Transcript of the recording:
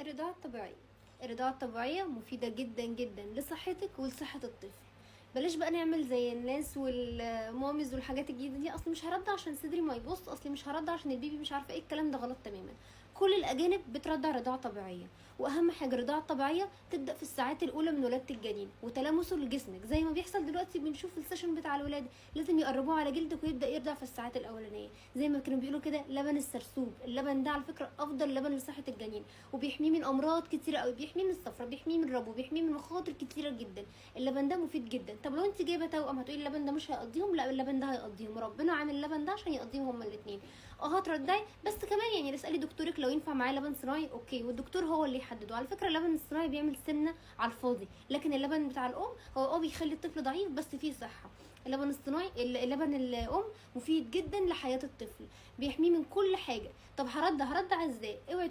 الرضاعة الطبيعية. الرضاعة الطبيعية مفيدة جدا جدا لصحتك ولصحة الطفل. بلاش بقى نعمل زي الناس وال mommies والحاجات الجديدة دي، اصل مش هرضع عشان صدري ما يبص، اصل مش هرضع عشان ال baby مش عارفه ايه. الكلام ده غلط تماما. كل الاجانب بترضع رضاعه طبيعيه، واهم حاجة الرضاعة الطبيعية تبدا في الساعات الاولى من ولاده الجنين وتلامسه لجسمك، زي ما بيحصل دلوقتي بنشوف ال session بتاع الولادة لازم يقربوه على جلدك ويبدا يرضع في الساعات الاولانيه، زي ما كانوا بيقولوا كده لبن السرسوب. اللبن ده على فكرة افضل لبن لصحة الجنين، وبيحميه من امراض كتيرة قوي، بيحميه من الصفرة، بيحميه من الربو، بيحميه من مخاطر كتيرة جدا. اللبن ده مفيد جدا. طب لو انت جايبه توأم هتقولي اللبن ده مش هيقضيهم؟ لا، اللبن ده هيقضيهم، ربنا عامل اللبن ده عشان يقضيهم هما الاثنين. هترضعي بس كمان يعني اسالي دكتورك لو ينفع معاه لبن صناعي، okay، والدكتور هو اللي يحدده. على فكرة اللبن الصناعي بيعمل سمنه على الفاضي، لكن اللبن بتاع الام هو بيخلي الطفل ضعيف بس فيه صحة. اللبن الصناعي، اللبن الام مفيد جدا لحياه الطفل، بيحميه من كل حاجة. طب هرضع ازاي؟ اوعي